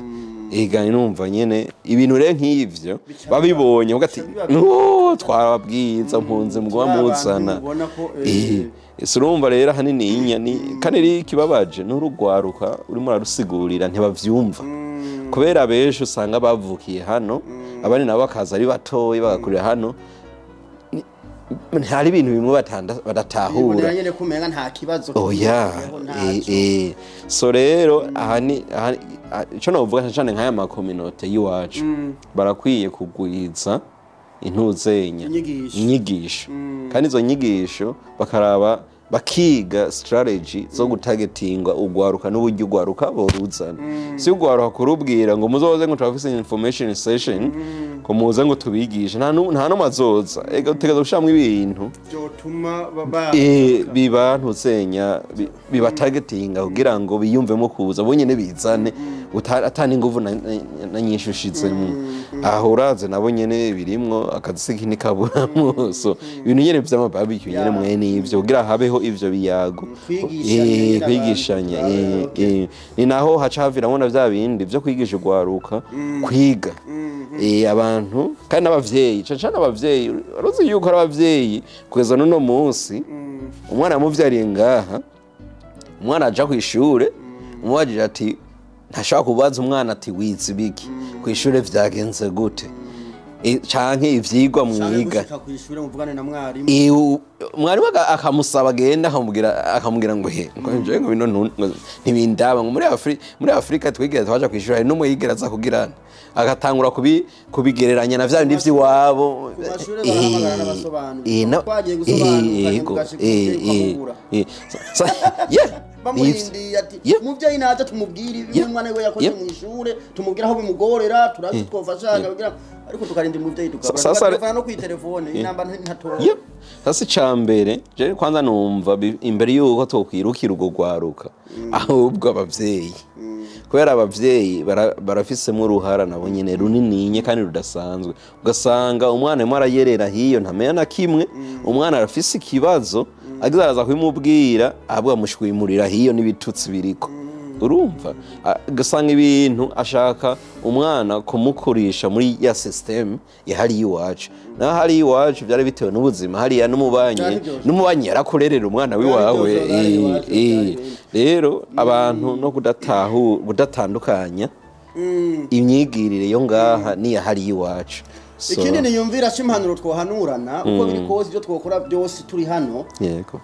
Ega numva nyene ibintu rero nk'ivyo babibonye uvuga ati no twarababwiza mpunzi muguma muzana. Ubona ko Ese urumva rero ahanini inya ni kandi rero ikibabaje n'urugwaruka urimo urarusigurira ntibavyumva, kubera benshi usanga bavukiye hano, abandi nabo bakaza ari batoyi bagakurira hano. Hari ibintu bimwe badatahura. Bibonera nyene ko umenga nta kibazo. Oya. Ntaco. So rero aha ni ico novuga cane cane nk'aya makominote y'iwacu barakwiye kugwiza intuzenya Inyigisho. inyigisho, kandi izo nyigisho bakaraba bakiga strategy zo gutagetinga ugwaruka n'uburyo ugwaruka boruzana. Si ugwaruka kurubwira ngo muzoze ngo turafise information session, ngo muze ngo tubigishe, nta numwe azoza. Ega utegerezwa gushiramwo ibintu byotuma baba biba ntuzenya bibatagetinga kugira ngo biyumvemo kuza bonyene, bizane ata n'inguvu na nyinshi ushizemwo. Aho uraze nabo nyene birimwo akaziki ntikaburamwo. So ibintu nyene vy'ama barbecue nyene mwene ivyo kugira habeho ivyo biyago. Kwigishanya nyene abantu. Kwigishanya. Ni naho haca haviramwo na vya bindi vyo kwigisha ugwaruka kwiga. Abantu kandi n'abavyeyi, cane cane abavyeyi, uruzi yuko ari abavyeyi kugeza n'uno munsi umwana yamuvyariye ngaha, umwana aja kw'ishure, umubajije ati ntashobora kubaza umwana ati wize ibiki kw'ishure, vyagenze gute, canke ivyigwa mwiga. Gushika kw'ishure muvugane na mwarimu. Mwarimu akamusaba agenda akamubwira ngo he ngo njewe ngo bino ngo ntibindaba, ngo muri Afrika twigera twaja kw'ishure, hari n'umwe yigera aza kugirana, agatangura kubigereranya na vya bindi vy'iwabo. Ku mashure barahamagara n'abasobanura. Twagiye gusobanura, ugashika umuvyeyi ukamubura. Yeah, Bamurindiye ati umuvyeyi naza tumubwire ibi umwana we yakoze mw'ishure, tumubwire aho bimugorera, turazi twofashanya kugira, ariko tukarinda umuvyeyi tukabura, tugatelefona no kw'itelefone inamba ntatora. Yep. Sasa icambere je kwanza numva imbere yuko tokwirukira urwo rwaruka, ahubwo abavyeyi, kubera abavyeyi barafisemo uruhara nabo nyene runinинye kandi rudasanzwe. Ugasanga umwana arimo arayerera hiyo, ntamenya na kimwe. Umwana arafise ikibazo, agize araza kubimubwira, ahubwo amushwimurira hiyo n'ibitutsi biriko. Urumva, ugasanga ibintu ashaka umwana kumukurisha muri ya system yahari iwacu. Naho hari iwacu byari bitewe n'ubuzima hariya n'umubanyi, Byari byose. n'umubanyi yarakurerera umwana wiwawe. Byari byose, byari iwacu, byari Rero abantu no kudatandukanya imyigirire yo ngaha n'iyahari iwacu. So, Ikindi niyumvira c'impanuro twohanurana, uko biri kose ibyo twokora byose turi hano,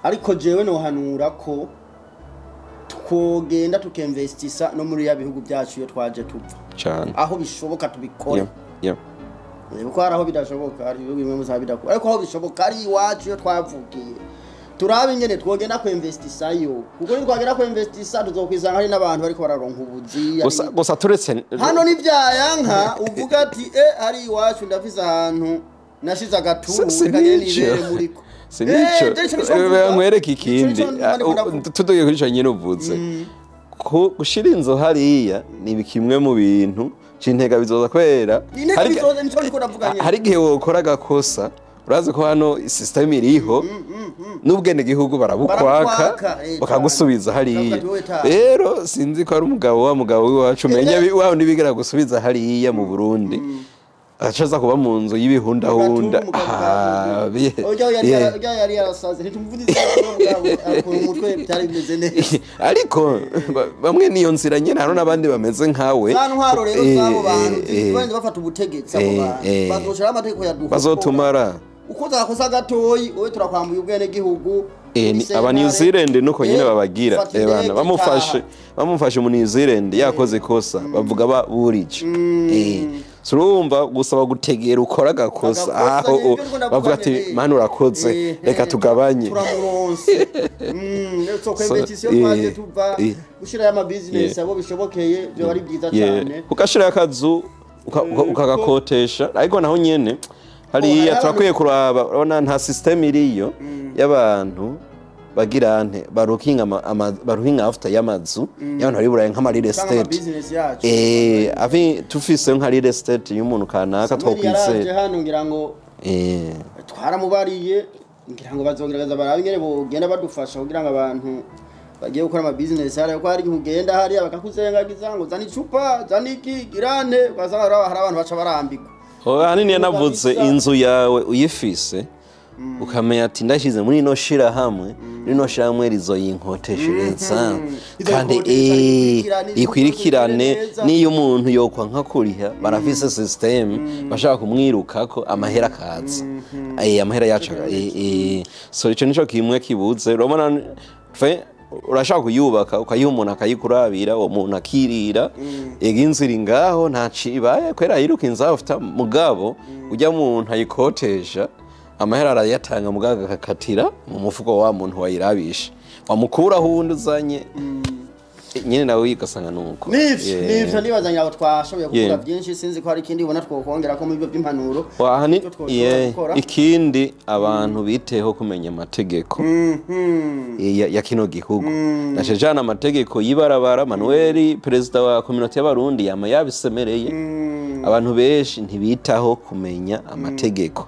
ariko jewe nohanura ko twogenda tukemvestisa no muri ya bihugu byacu iyo twaje tuva, aho bishoboka tubikore. Kuko hari aho bidashoboka, hari ibihugu bimwe muzaba bidakora, ariko aho bishoboka ari iwacu iyo twavukiye, turabe ingene twogenda kwemvestisayo, kuko nitwagera kwemvestisa tuzokwisanga hari n'abantu bariko bararonka ubuzi. Gusa turetse Hano nivyayanka uvuga ati hari iwacu ndafise ahantu nashize agaturu, Si reka ngende nico. nibere muriko. Si nico. Je, ico nico mvuga. Nkwereke Ico ikindi. nico ndiko ndavuga. Tuduye kuri ico nyine uvuze ko gushira inzu hariya ni kimwe mu bintu c'intega bizoza kwera. Intega bizoza, nico ndiko ndavuga nyene. Hari igihe wokora agakosa, urazi ko hano system iriho n'ubwenegihugu barabukwaka, Barabukwaka, bakagusubiza cane. hariya. Bakavuga ati, "Wowe taha." Rero sinzi ko ari umugabo wa mugabo w'iwacu umenya wawe nibigera gusubiza hariya mu Burundi, acaza kuba mu nzu y'ibihundahunda. Ah, Urya yari yarasaze, ntitumuvuze izina, mugabo umutwe byari bimeze neza. Ariko bamwe niyo nzira nyene, hariho n'abandi bameze nkawe. Za ntwaro rero z'abo bantu bagenda bafata ubutegetsi, abo bantu bazoshiraho amategeko yaduha Bazotumara. Uko zakosa gatoyi, wowe turakwambuye ubwenegihugu. Aba New Zealand nuko nyene babagira. Fata bana indege, bamufashe taha. Bamufashe mu New Zealand yakoze ikosa, bavuga ba burije, so urumva gusaba gutegera ukora agakosa Agakosa, aho nibyo ndiko ndavuga bavuga ati nyene. mani urakoze, reka tugabanye. Turamuronse. So kwemvestisiyo twaje tuva gushirayo ama business abo bishobokeye byo ari byiza cyane. Ugashirayo akazu ukagakotesha, ariko naho nyene hariya hariho turakwiye kuraba, urabona nta system iriyo y'abantu bagira nte barukinga barukinga after y'amazu y'abantu bari burayi nk'ama real Cyangwa ama estate. business yacu. Avi tufise nka real estate y'umuntu kanaka Samuel yaraje twokwizera. hano, ngira ngo twaramubariye, ngira ngo bazogerageza barabe ingene bogenda badufasha kugira ngo abantu bagiye gukora ama business hariya, kuko hari igihe ugenda hariya bakakuzengagiza ngo zana icupa, zana iki, girane, ugasanga hari abantu baca barambikwa. Oh, ahanini yanavuze inzu yawe uyifise, ukamenya ati ndashyize muri ino shirahamwe, rino shirahamwe rizoyinkoteshereza kandi Rizoyikodesha, rikurikirane, ikwirikirane neza. N'iyo umuntu yokwa nka kuriha, barafise system bashaka kumwirukako, amahera akaza. Amahera yacu so ico nico kimwe kibuze. Urabona fe urashaka kuyubaka ukayiha umuntu akayikurabira, uwo muntu akirira ega inzu iri ngaho ntaco ibaye kubera yiruka inzu afite, mugabo ujya muntu ayikotesha amahera arayatanga, mugabo agakatira mu mufuko wa muntu wayirabisha, wamukuraho uwundi uzanye nyine nawe ugasanga nuko. Nivyo. Nivyo nibaza ngira ngo twashoboye kuvuga byinshi. Sinzi ko hari ikindi ubona twokongera ko muri ibyo by'impanuro ibyo twoshobora gukora. Ikindi abantu biteho kumenya amategeko ya kino gihugu, na jana amategeko y'ibarabara. Manuel, perezida wa communauté y'Abarundi, yama yabisemereye. Abantu benshi ntibitaho kumenya amategeko.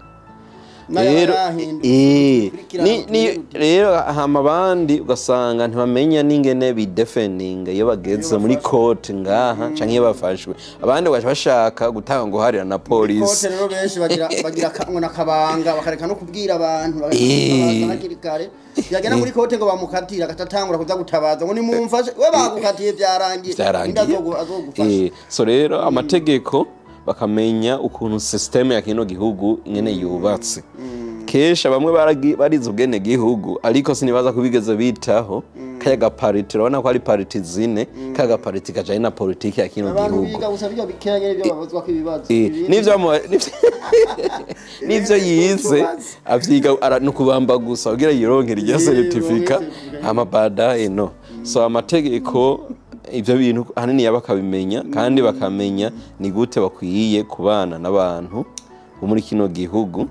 N'ayaba Rero yahindutse, dukurikirane utundi. Rero hama abandi ugasanga ntibamenya n'ingene bidefendinga iyo bageze Iyo muri bafashwe. court ngaha canke iyo bafashwe. Abandi bagaca bashaka gutanga guharira na polisi. Kote rero benshi bagira ngo nakabanga, bakareka no kubwira abantu, bagatabaza hakiri kare. Yagenda muri kote ngo bamukatira, agatatangura kuza gutabaza ngo nimumfashe. We bagukatiye byarangiye. Byarangiye. Undi azogufasha. So rero amategeko bakamenya ukuntu system ya kino gihugu ingene yubatse. Kesha bamwe barize ubwene gihugu, ariko sinibaza kubigeze bitaho kaya gapariti. Urabona ko ari pariti zine, kaya gapariti kajanye na politiki ya kino Abantu gihugu. biga gusa bijya bikeya nyene ibyo babazwa ko ibibazo. N'ivyo yize avyiga no kubamba gusa kugira yironkere irya certificate, hama baadaye no. So amategeko, ivyo bintu ahanini bakabimenya, kandi bakamenya ni gute bakwiye kubana n'abantu bo muri kino gihugu.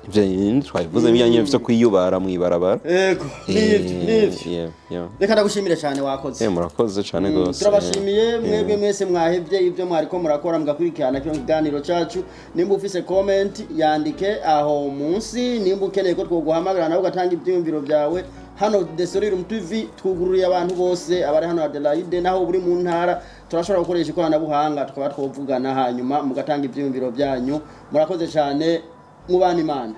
Ivyo bintu twabivuze bijyanye vyo kwiyubara mw'ibarabara. Yego, nivyo nivyo. Yeah. Reka ndagushimire cyane, wakoze. Murakoze cyane gose. Turabashimiye mwebwe mwese mwahevye ibyo mwariko murakora mugakurikirana kino kiganiro cacu. Nimba ufise comment, yandike aho munsi. Nimba ukeneye ko twoguhamagara nawe ugatanga ivyiyumviro byawe, Hano The Story Room TV twugururiye abantu bose abari hano Adelaide, naho buri mu ntara turashobora gukoresha ikoranabuhanga tukaba twovugana, hanyuma mugatanga ivyiyumviro byanyu. Murakoze cyane, mubana Imana.